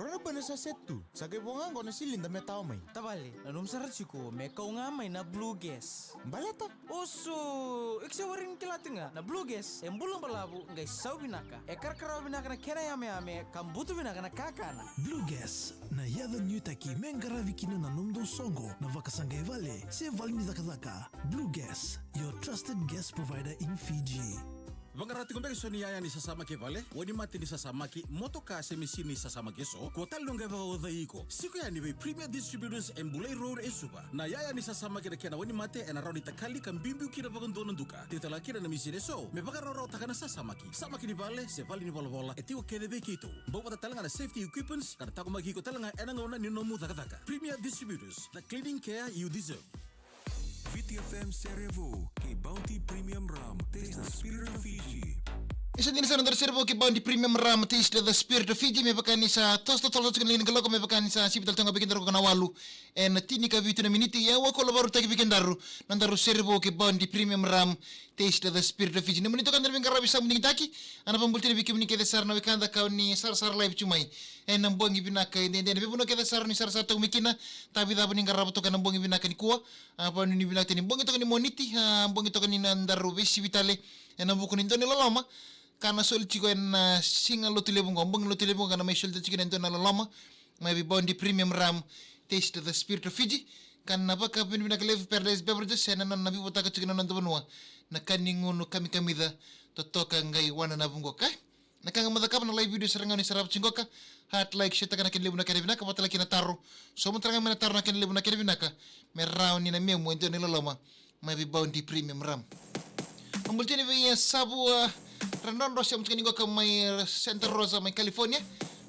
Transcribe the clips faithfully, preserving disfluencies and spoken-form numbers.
Rau bana sa set tu. Sa qai vo ga qo na silida me tawa mai. Tavale, nanuma sara tiko me kau ga mai na Blue Gas. Baleta? Oso, iko se warai ni kila tiko ga na Blue Gas e bula balavu, qai sau vinaka, e karakarawa vinaka na kena yameyame, ka butu vinaka na kakana. Blue Gas, na yaca nuitaki me qaravi kina na nomudou soqo, na vakasaqai vale se vale ni cakacaka. Blue Gas, your trusted gas provider in Fiji. Vaqara tiko beka eso ni yaya ni sasamaki e vale, wainimate ni sasamaki, motoka se misini ni sasamaki eso, kua tale ni o qai vakaocai iko. Siko yani vei Premier Distributors e Bulei Road e Suva. Na yaya ni sasamaki na kena wainimate ena rawa ni takali ka biubiu kina vakadua na duka. Tiko tale ga kina na misini eso me vakarawarawataka na sasamaki. Samaki ni vale se vale ni volavola e tiko kece vei keitou. Bau vata tale ga na safety equipments ka na taqomaki iko tale ga ena gauna ni nomu cakacaka. Premier Distributors, the cleaning care you deserve. Viti F M Sere Vou kei Bounty Premium Rum. Taste the spirit of Fiji. Ni sa dina sara na nodaru Sere Vou kei Bounty Premium Rum, Taste the spirit of Fiji. Me vaka ni sa toso totolo tiko na liga ni kaloko, me vaka ni sa sivi tale toka ga vei kedaru na walu ena tinikavitu na miniti. Ia au a kolavarataki vei kedaru na nodaru Sere Vou kei Bounty Premium Rum, Taste the spirit of Fiji. Ni moni toka na veiqaravi sa mudu digitaki, au na vakabula tiko vei kemuni kece sara na wekada ka o ni sarasara live tu mai ena bogi vinaka edaidai. Na veivanua kece sara o ni sarasara toka mai kina, tavi cava ni qarava toka ena bogi vinaka nikua. A, vakanuinui vinaka tiko ni bogi toka ni Moniti, a, bogi toka ni nodaru veisivi tale ena vuku ni dua na iloloma ka na soli tiko ena, a, siga Lotulevu qo, bogi Lotulevu qo ka na mai soli tiko ena dua na iloloma mai vei Bounty Premium Rum, Taste the Spirit of Fiji, ka na vakavinavinaka levu Paradise Beverages ena nona veivotaka tiko na noda vanua na ka ni gunu kamikamica totoka qai wananavu qo, ka na ka ga mo cakava na live video sara ga o ni sarava tiko qo, ka heart, like, share taka na kena levu na kena vinaka, vata tale kina na taro. Sauma tale ga mai na taro na kena levu na kena vinaka me rawa ni na memu e dua na iloloma mai vei Bounty Premium Rum. Au bula tiko yani vei, e, Savu, e, Radrodro, sema tiko yani qo ka mai, e, Santa Rosa mai California.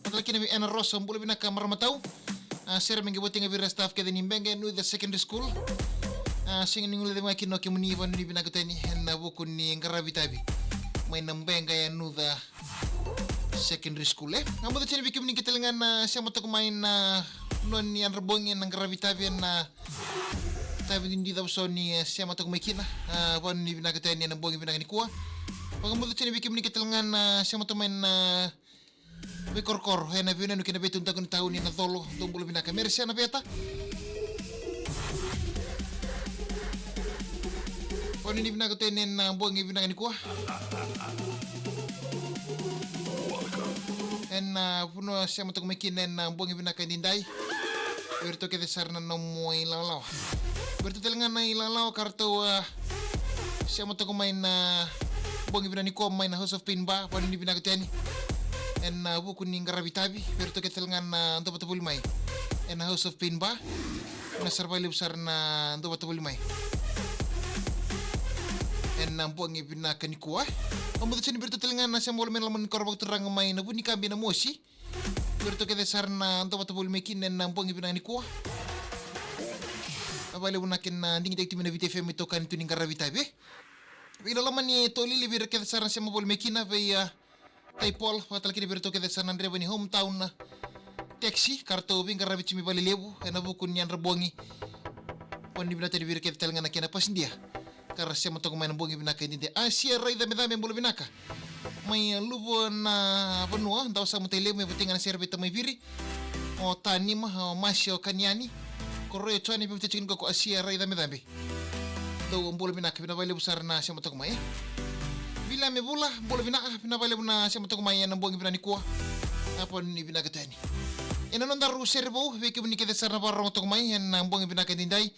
Vata tale kina vei Ena Rosa, bula vinaka marama tau. A, sere me qai voti ga vei ira na staff kece ni Beqa Yanuca Secondary School. A, sega ni guilecavi ga kina o kemuni, vakanuinui vinaka tiko yani ena vuku ni qaravi tavi mai na Beqa Yanuca Secondary School, e. Au bula tiko yani vei kemuni kece tale ga na sema toka mai ena vanua ni Yadrabogi ena qaravi tavi ena tavi duidui cava so ni, e, sema toka mai kina. A, vakanuinui vinaka tiko yani ena bogi vinaka nikua. Vakabula tiko yani vei kemuni kece tale ga na sema toka mai na veikorokoro ena veiyanuyanu kei na veitudaku ni tauni, na Colo, dou bula vinaka. Mere Sena Veta, vakanuinui vinaka tiko yani ena bogi vinaka nikua. Ena, a, vanua sema toka mai kina ena bogi vinaka edaidai. Vei iratou kece sara na nomu ilawalawa. Vei iratou tale ga na ilawalawa ka ratou, a, sema toka mai na bogi vinaka nikua mai na House of Pain Bar, vakanuinui vinaka tiko yani ena, a, vuku ni qaravi tavi. Vei iratou kece tale ga na dua vata voli mai ena House of Pain Bar. Vinaka sara vakalevu sara na dua vata voli mai ena bogi vinaka nikua. Au bula tiko yani vei iratou tale ga na sema voli mai na loma ni koro vakaturaga mai na Vunikabi, na Mosi. Vei iratou kece sara na dua vata voli mai kina ena bogi vinaka nikua. Vinaka vakalevu na kena digitaki tu mai na Viti F M, itokani tu ni qaravi tavi. Vei ira loma ni Tolili, vei ira kece sara na sema voli mai kina, vei, a, Tai Paul, vaka tale kina vei iratou kece sara na draiva ni Hometown Taxi ka ratou veiqaravi tu mai Valelevu ena vuku ni Yadrabogi. Vakanuinui vinaka tale vei ira kece tale ga na kena pasidia ka ra sema toka mai na bogi vinaka edaidai. Asia Raicabecabe, bula vinaka. Mai Luvu na vanua, Dawasamu, Tailevu, me voti ga na sere vei Tamai Viri, o Tanima, o Masi, o Kaniani, ko Roy, o Joni, vei voti tiko ni ko Asia Raicabecabe. Dou bula vinaka, vinaka vakalevu sara na sema toka mai, e. Vila me Vula, bula vinaka, vinaka vakalevu na sema toka mai ena bogi vinaka nikua. Vakanuinui vinaka tiko yani. Ena nodaru Sere Vou, vei kemuni kece sara na vakarorogo toka mai ena bogi vinaka edaidai.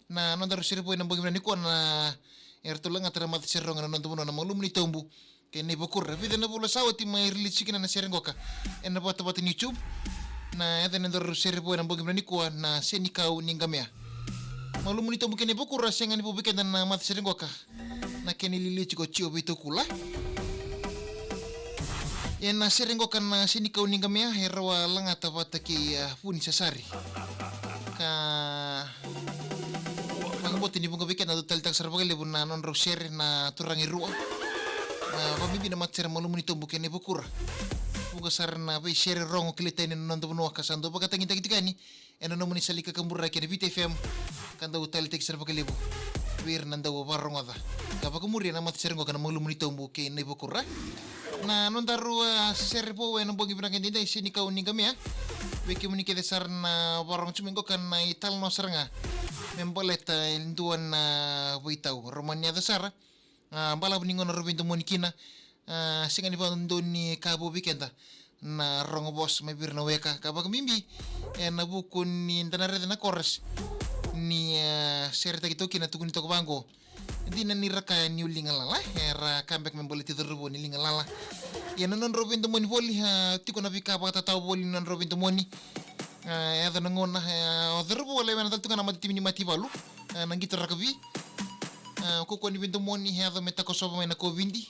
Na nodaru Sere Vou ena bogi vinaka nikua na, eratou lagata na matasere rogo ena noda vanua na Malumu ni Tobu kei Navakura. Vica na vula sa oti mai release kina na sere qoka ena vatavata ni YouTube. Na yaca ni nodaru Sere Vou ena bogi vinaka nikua na Senikau ni Qamea. Malumu ni Tobu kei Navakura, sega ni vou vei keda na matasere qoka, na kena iliuliu tiko o Jiova Veitukula. Ia na sere qoka na Senikau ni Qamea e rau a lagata vata kei, a, Vunisasari. Ka vakabauta ni vuqa vei keda dau taleitaka sara vakalevu na nodrau sere na turaga e rua. A, vakabibi na matasere Malumu ni Tobu kei Navakura. Vuqa sara na veisere rogo kilai tani ena noda vanua ka sa dau vakatagitaki tiko yani ena nomuni sala ni kakaburaki ena Viti F M, ka dau taleitaki sara vakalevu. vei ira na dau varogoca. Ka vakamuria na matasere qo ka na malumu ni tobu kei na ivakura. Na nodaru, a, sere vou ena bogi vinaka edaidai, Senikau ni Qamea. Vei kemuni kece sara na varogo tu mai qo ka na italanoa sara ga me baleta e dua na veitau. Rau mani yaco sara, a, balavu ni gauna rau veidomoni kina. A, sega ni vakadodonu ni ka vou vei keda na rogo vosa mai vei ira na weka ka vakabibi ena vuku ni da na raica na chorus ni, a, seretaki toka kina na tukuni toka vaqo. Dina ni ra kaya ni o liga lala, e, ra ka beka me baleti cauravou ni liga lala. Ia na nodrau veidomoni voli, a, tiko na veika vakatatao voli na nodrau veidomoni. A, e yaco na gauna, e, o cauravou a laiva na tale tu ga na matatimi ni mataivalu, e, na qito rakavi. A, kaukaua ni veidomoni e yaco me takosova mai na kovidi.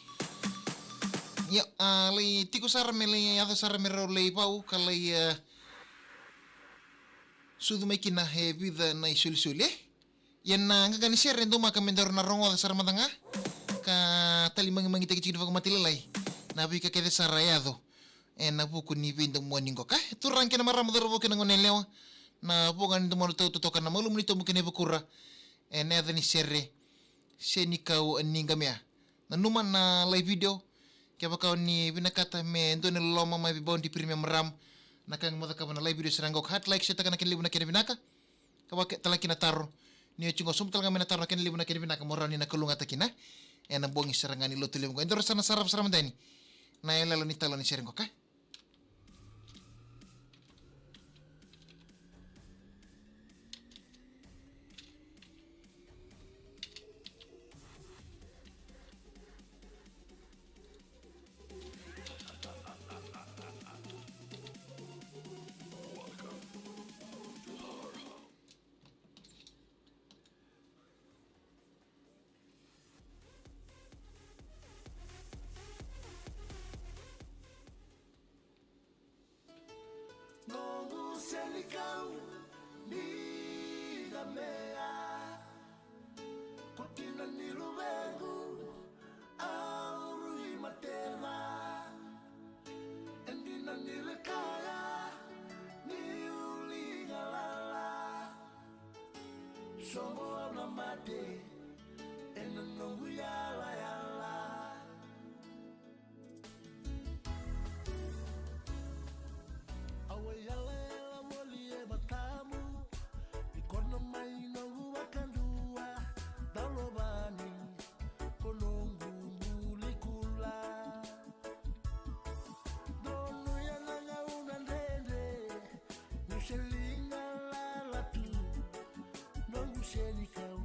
Ia, a, lai tiko sara me lai yaco sara me rau lai vau ka lai, e, sucu mai kina e vica na isolisoli, e. Ia na qaqa ni sere e daumaka me daru na rogoca sara mada ga ka tali magimagitaki tiko ni vakamatailalai na veika kece sara e yaco ena vuku ni veidomoni qo ka. E turaga kei na marama, cauravou kei na goneyalewa, na vuqa ni domodratou totoka na malumu ni tobu kei na ivakura ena yaca ni sere Senikau ni Qamea. Nanuma na live video, kevaka o ni vinakata me dua na iloloma mai vei Bounty Premium Rum, na ka ga mo cakava na live video sara ga qo ka hard like, share taka na kena levu na kena vinaka. Ka vaka tale kina na taro, ni oti qo sobu tale ga mai na taro na kena levu na kena vinaka mo rawa ni na kalougata kina ena bogi sara ga ni Lotulevu qo. E daru sa na sarava sara mada yani na iyaloyalo ni talo ni sere qo ka. Noqu senikau ni Qamea, ko tina ni luvequ au Rui Mateva. E dina ni ra kaya ni o liga lala, sobu au na mate ena noqu yalayala. Au a yalayala voli e matamu, i kona mai noqu vakadua, Daulovani, ko noqu buli kula. Donu ya na gauna dredre, niu se liga lala tu, noqu senikau,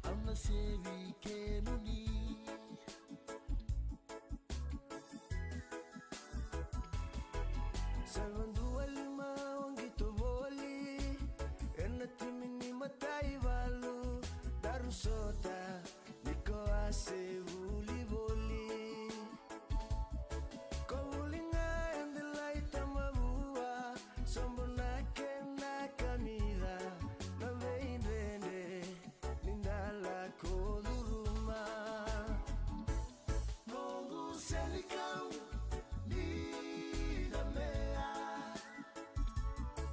au na sevi kemuni. Sa vadua lima o qito voli ena timi ni mataivalu, daru sota ni ko a se vuli voli. Ko vuli ga e delai tamavua, sobu na kena kamica, na veidredre ni da lako curuma. Noqu senikau ni Qamea,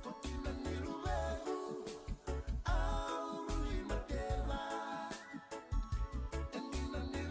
ko tina ni luvequ au Rui Mateva. E dina ni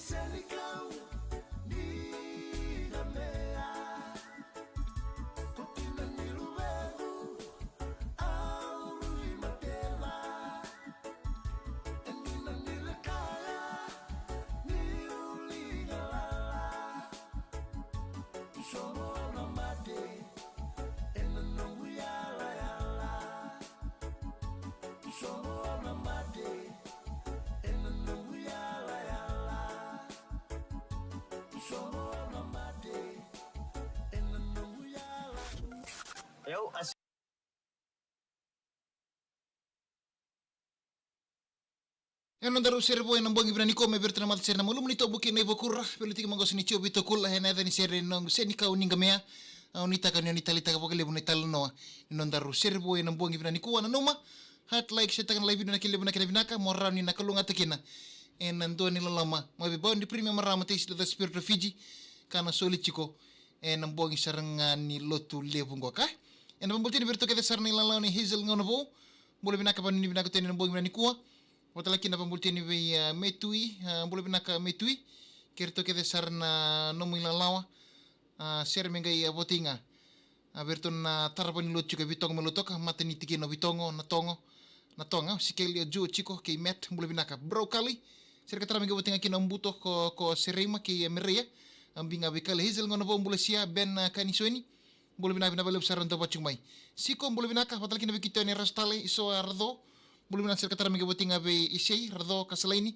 Senikau ni Namea, ko tina ni luvequ, au rui mateva. E dina ni lekaya ni uli galala. Sogo na mate ena noqu yalayala. Sogo na mate ena noqu yalayala. Sogo na mate ena noqu yalayala. Ena nodaru sere vou ena bogi vinaka nikua mai vei iratou na matasere na malumu ni tobu kei na ivakura, veilutaki maqosa ni Jiova Vitukula, ena yaca ni sere na noqu Senikau ni Qamea. Au nuitaka ni o ni taleitaka vakalevu na italanoa ni nodaru sere vou ena bogi vinaka nikua. Nanuma, heart, like, share taka na live video na kena levu na kena vinaka, mo rawa ni na kalougata kina ena dua ni loloma mai vei Boundary Premier, marama Teisi, the Spirit of Fiji, ka na soli tiko ena bogi sara ga ni Lotulevu qo ka. Ena vabula tiko vei iratou kece sara na ilalawa ni Hazel Gaunavou, bula vinaka, vanuinui vinaka tu ena bogi vinaka nikua. Vata kina na vabula tiko vei, ah, Metui, ah, bula vinaka Metui. Kei iratou kece sara na nomu ilalawa, ah, sere me qai, ah, votei ga. Ah, vei iratou na tarava ni lotu tiko e Vitogo mai Lautoka, mata ni tikina o Vitogo, na Togo, na Toga, o Sikeli, o Ju, o Jiko kei Met, bula vinaka. Bro Kali, sere ka tara me qai votei ga kina o Buto ko, ko Sereima kei, ah, Mereia. A biga vei Kali. Hazel Gaunavou, bula sia. Ben, ah, Kanisoni, bula vinaka, vinaka vakalevu sara na dau vakajuku mai. Siko, bula vinaka, vata kina vei keitou yani Rastale, Isoa, Raco. Bula vinaka, sere ka tara me qai votei ga vei Isei, Raco, Kasalaini,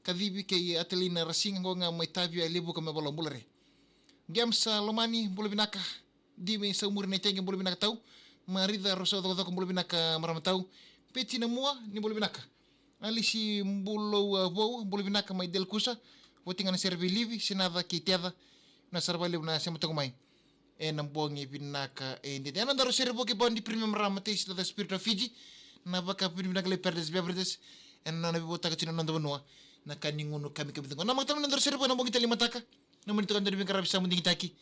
Kacivi kei Atelina Rasiga, qo ga mai Tavia, Levuka, me valo, bula re. Games, ah, Lomani, bula vinaka. Dimi Saumuri na itegi, bula vinaka tau. Marica Rosa Cokocoko, bula vinaka marama tau. Peti Namua, ni bula vinaka. Alisi Bulou, ah, Vou, bula vinaka mai Delkusa. Votei ga na sere vei Livi, Sinaca kei Teca. Na sara vakalevu na sema toka mai ena bogi vinaka e dede. Ena nodaru sere vou kei Boundary Premier, marama Teisi, the Spirit of Fiji. Na vakavinavinaka levu Paradise Beverages ena nona veivakarau tiko na noda vanua. Na ka ni gunu kamikamica qo. Na mataka na nodaru sere vou ena bogi tale ni mataka. Na mani toka dua ni veiqaravi sa mo digitaki.